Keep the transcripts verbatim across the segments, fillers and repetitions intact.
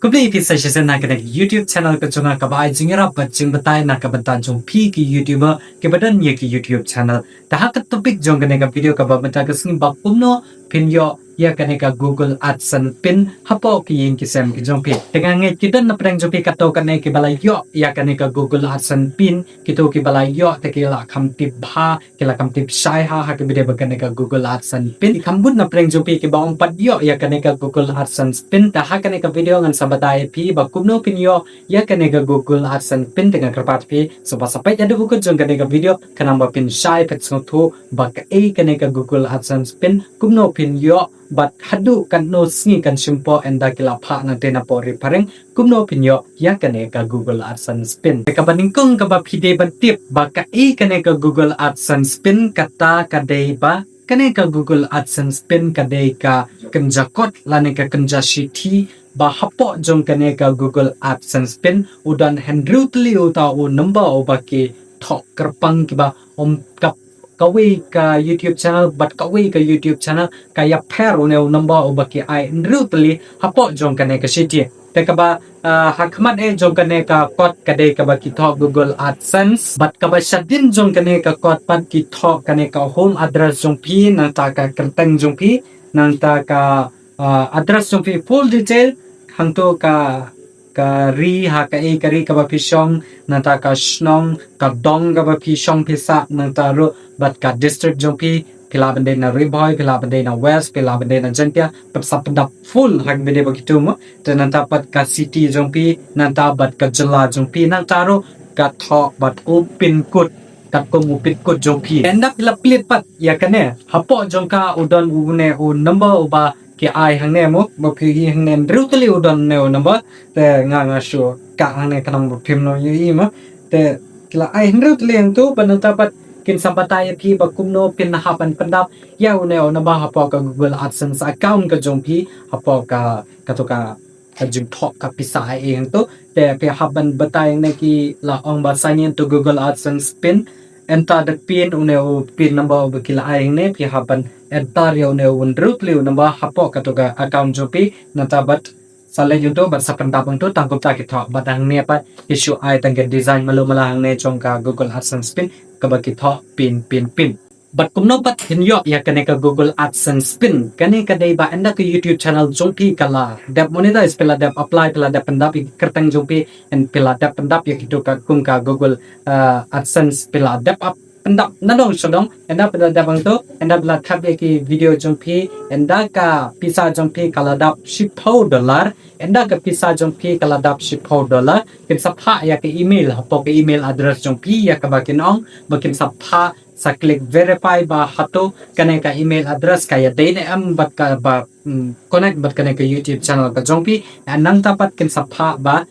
Khublei phi sa shisien ha kane ka YouTube channel ka jong nga kaba ai jingïarap bad jingbatai na ka bynta jong phi ki YouTuber kiba don ïa ki YouTube channel. Te ha ka topic jong kane ka video kaba mynta ka sngi ba kumno phin ïoh ïa kane ka Google AdSense pin hapoh ki ïing ki sem ki jong phi. Te nga ngeit ki don na pdeng jong phi katto katne kiba la ïoh ïa kane ka Google AdSense pin, kito kiba la ïoh te ki la kham tip bha, ki la kham tip shai ha, ha kaba ïadei bad kane ka Google AdSense pin. Ki kham bun na pdeng jong phi kiba ym pat ïoh ïa kane ka Google AdSense pin. Te ha kane ka video ngan sa batai ïa phi ba kumno phin ïoh ïa kane ka Google AdSense pin. Te nga kyrpad ïa phi sngewbha sa peit haduh kut jong kane ka video khnang ba phin shai, phin sngewthuh ba kaei kane ka Google AdSense pin, kumno phin ïoh bad haduh katno sngi kan shim pop ynda ki la phah na te na pori phareng, kumno phin ïoh ïa kane ka Google AdSense pin. Te kaba nyngkong kaba phi dei ban tip ba kaei kane ka Google AdSense pin, kata ka dei ba kane ka Google AdSense pin ka dei ka kynja kot lane ka kynja shithi ba hapoh jong kane ka Google AdSense pin u don hynriew tylli uta u number uba ki thoh kyrpang kiba ym ka kawei ka YouTube channel bad kawei ka YouTube channel ka ïapher une u number uba ki ai hynriew tylli hapoh jong kane ka shithi. Te kaba, ah, ha khmat eh jong kane ka kot ka dei kaba ki thoh Google AdSense bad kaba shadien jong kane ka kot pat ki thoh kane ka home address jong phi, nangta ka kyrteng jong phi, nangta ka, ah, address jong phi full detail, hangto ka ka ri, ha kaei ka ri kaba phi shong, nangta ka shnong, ka dong kaba phi shong phi sah, nangta ruh bad ka district jong phi, phi lah ban dei na Ri Bhoi, phi lah ban dei na West, phi lah ban dei na Jaintia, bad sa pyndap full ha kaba ïadei bad kito mo. Te nangta pat ka city jong phi, nangta bad ka jylla jong phi, nangta ruh ka thoh bad u pin code, katkum u pin code jong phi. Ynda phi la plie pat ïa kane, hapoh jong ka u don une u number uba ki ai hangne mo, ba phi ïohi hangne hynriew tylli u don une u number. Te nga nga shu kah hangne khnang ba phim nang ïohi mo. Te ki la ai hynriew tylli hangto, bad nangta pat kin sa batai ïa phi ba kumno phin hap ban pyndap ïa une u number hapoh ka Google AdSense account ka jong phi, hapoh ka, kato ka ka jingthoh ka pisa ei hangto. Te phi hap ban batai hangne ki la ong ba sign in to Google AdSense pin, enter the pin, une u pin number uba ki la ai hangne, phi hap ban enter ïa une u hynriew tylli u number hapoh kato ka account jong phi, nangta bad sa leit hangto bad sa pyndap hangto tang kumta ki thoh. Bad hangne pat ki shu ai tang ka design malu mala hangne jong ka Google AdSense pin kaba ki thoh pin pin pin. Bad kumno pat phin ïoh ïa kane ka Google AdSense pin? Kane ka dei ba ynda ka YouTube channel jong phi ka la dep monetize, phi la dep apply, phi la dep pyndap ïa ki kyrteng jong phi, and phi la dep pyndap ïa kito ka kum ka Google, ah, AdSense phi la dep ap pyndap nadong shadong, ynda phi la dep hangto, ynda phi la thep ïa ki video jong phi, ynda ka pisa jong phi ka la dap shiphew dollar, ynda ka pisa jong phi ka la dap shiphew dollar, kin sa phah ïa ka email hapoh ka email address jong phi ïa kaba kin ong ba kin sa phah sa click verify ba hato kane ka email address ka ïadei ne em bad kaba, mm, connect bad kane ka YouTube channel ka jong phi. Nangta pat kin sa phah ba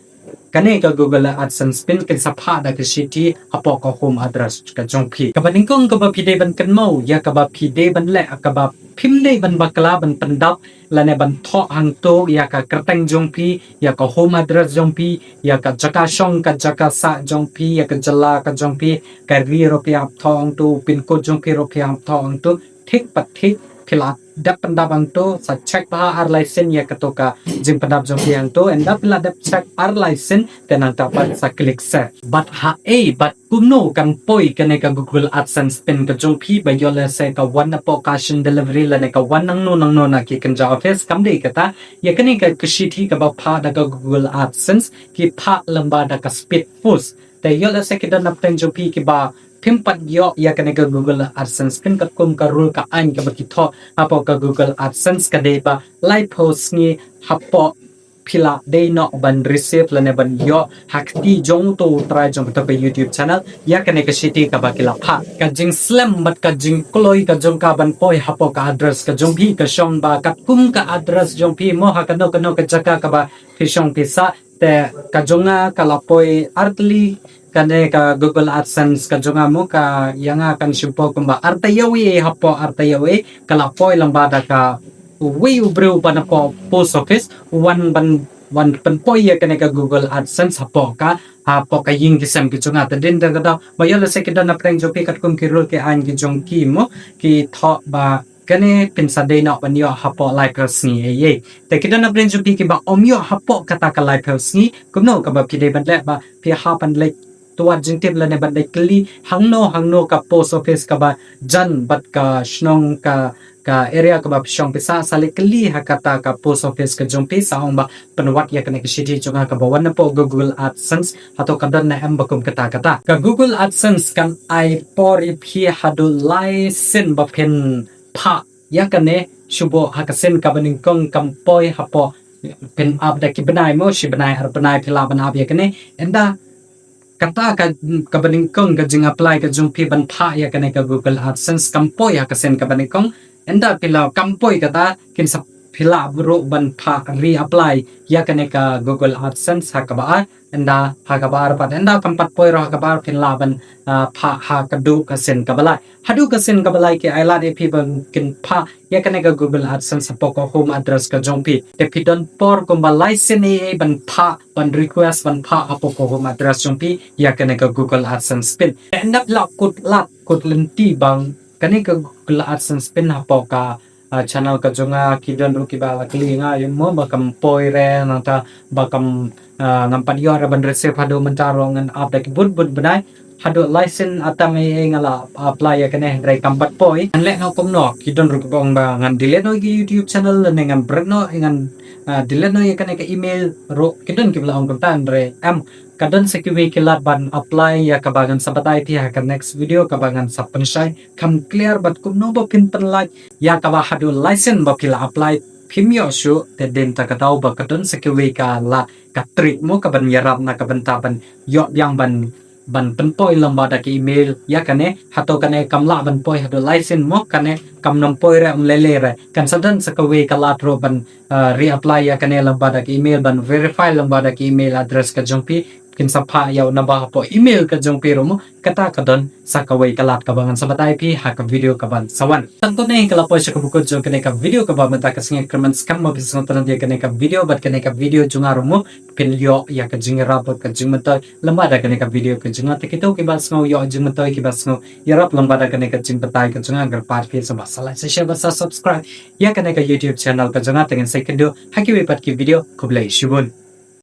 kane ka Google AdSense pin kin sa phah da ka shithi hapoh ka home address ka jong phi. Kaba nyngkong kaba phi dei ban kynmaw ïa kaba phi dei ban leh, kaba phim dei ban bakla ban pyndap lane ban thoh hangto ïa ka kyrteng jong phi, ïa ka home address jong phi, ïa ka jaka shong ka jaka sah jong phi, ïa ka jylla ka jong phi, ka ri ruh phi hap thoh hangto, pin code jong phi ruh phi hap thoh hangto. Thik pa thik phi la dep pyndap hangto, sa check bha ar lai sien ïa kato ka jingpyndap jong phi hangto. Ynda phi la dep check ar lai sien te nangta pat sa click save. Bad haei bad kumno kan poi kane ka Google AdSense pin ka jong phi ba ïoh lehse ka wan napoh cash on delivery lane ka wan nangno nangno na ki kynja office? Kam dei kata, ïa kane ka shithi kaba phah da ka Google AdSense ki phah lyngba da ka speed post. Te ïoh lehse ki don na pdeng jong phi kiba phim pat ïoh ïa kane ka Google AdSense pin katkum ka rule ka aiñ kaba ki thoh hapoh ka Google AdSense ka dei ba laiphew sngi hapoh phi la dei noh ban receive lane ban ïoh ha kti jong uto u trai jong kato ka YouTube channel ïa kane ka shithi kaba ki la phah. Ka jingslem bad ka jingkloi ka jong ka ban poi hapoh ka address ka jong phi, ka shong ba katkum ka address jong phi mo, ha kano kano ka jaka kaba phi shong phi sah. Te ka jong nga ka la poi artylli kane ka Google AdSense ka jong nga mo, ka ïa nga kan shim pop kumba artaïew ei, hapoh artaïew ei ka la poi lyngba da ka uwei u briew ba napoh post office u wan ban, wan pynpoi ïa kane ka Google AdSense hapoh ka, hapoh ka ïing ki sem ki jong nga. Te dei da kata ba ïoh lehse ki don na pdeng jong phi katkum ki rule ki aiñ ki jong ki mo, ki thoh ba Kane phin sa dei noh ban ïoh hapoh laiphew sngi ei ei. Te ki don na pdeng jong phi kiba ym ïoh hapoh kata ka laiphew sngi, kumno kaba phi dei ban leh ba phi hap ban leit tuat jingtip lane ban leit kylli hangno hangno ka post office kaba jan bad ka shnong, ka ka area kaba phi shong phi sah, sa leit kylli ha kata ka post office ka jong phi, sa ong ba pynwad ïa kane ka shithi jong nga kaba wan napoh Google AdSense, hato ka don ne em ba kum kata kata. Ka Google AdSense kan ai por ïa phi haduh lai sien ba phin phah ïa kane, shu bok ha ka sien kaba nyngkong kam poi hapoh, phin ap da ki bnai mo, shi bnai ar bnai phi lah ban ap ïa kane. Ynda kata ka, kaba nyngkong ka jing apply ka jong phi ban phah ïa kane ka Google AdSense kam poi ha ka sien kaba nyngkong. Ynda phi la kam poi kata, kin sa phi lah ruh ban phah reapply ïa kane ka Google AdSense ha kaba ar. Ynda ha kaba ar pat, ynda kam pat poi ruh ha kaba ar, phin lah ban, ah, phah ha kaduh ka sien kaba lai. Haduh ka sien kaba lai ki ai lad ïa phi ban kin phah ïa kane ka Google AdSense hapoh ka home address ka jong phi. Te phi don por kumba lai sien ei ei ban phah, ban request ban phah hapoh ka home address jong phi ïa kane ka Google AdSense pin. Te ynda phi la kut lad kut lynti ba kane ka Google AdSense pin hapoh ka, ah, channel ka jong nga, ki don ruh kiba la kylli nga ïa mo ba kam poi re, nangta ba kam, ah, ngam pat ïoh re ban receive haduh mynta ruh, ngan ap da ki bun bun bnai. Haduh lai sien tam ei ei nga la apply ïa kane hynrei kam pat poi. Ngan leh noh kumno, ki don ruh kiba ong ba ngan delete noh ïa ka YouTube channel lane ngan bret noh, ngan, ah, delete noh ïa kane ka email ruh, ki don kiba la ong kumta, hynrei em, ka don sa kiwei ki lad ban apply ïa kaba ngan sa batai phi ha ka next video kaba ngan sa pynshai kham clear bad kumno ba phin pynlait ïa kaba haduh lai sien ba phi la apply phim ïoh shuh. Te dei na kata ka daw ba ka don sa kiwei ka lad, ka trick mo, kaban ïarap na ka bynta ban ïoh biang ban, ban pynpoi lyngba da ka email ïa kane. Hato kane kam lah ban poi haduh lai sien mo, kane kam nang poi re, ym lei lei re, kan sa don sa kawei ka lad ruh ban, ah, reapply ïa kane lyngba da ka email, ban verify lyngba da ka email address ka jong phi. Kin sa phah ïa u number hapoh email ka jong phi ruh mo. Kata ka don sa kawei ka lad kaba ngan sa batai phi ha ka video kaban sa wan. Tang kane ka la poi sha kaba kut jong kane ka video kaba mynta ka sngi. Kyrmen skhem ba phi sngewtynnat ïa kane ka video bad kane ka video jong nga ruh mo, phin ïoh ïa ka jingïarap bad ka jingmyntoi lyngba da kane ka video ka jong nga. Te kito kiba sngew ïoh jingmyntoi, kiba sngew ïarap lyngba da kane ka jingbatai ka jong nga, kyrpad phi sa ba sa like, sa share bad sa subscribe ïa kane ka YouTube channel ka jong nga. Te ngin sa ïakynduh ha kiwei pat ki video. Khublei shibun.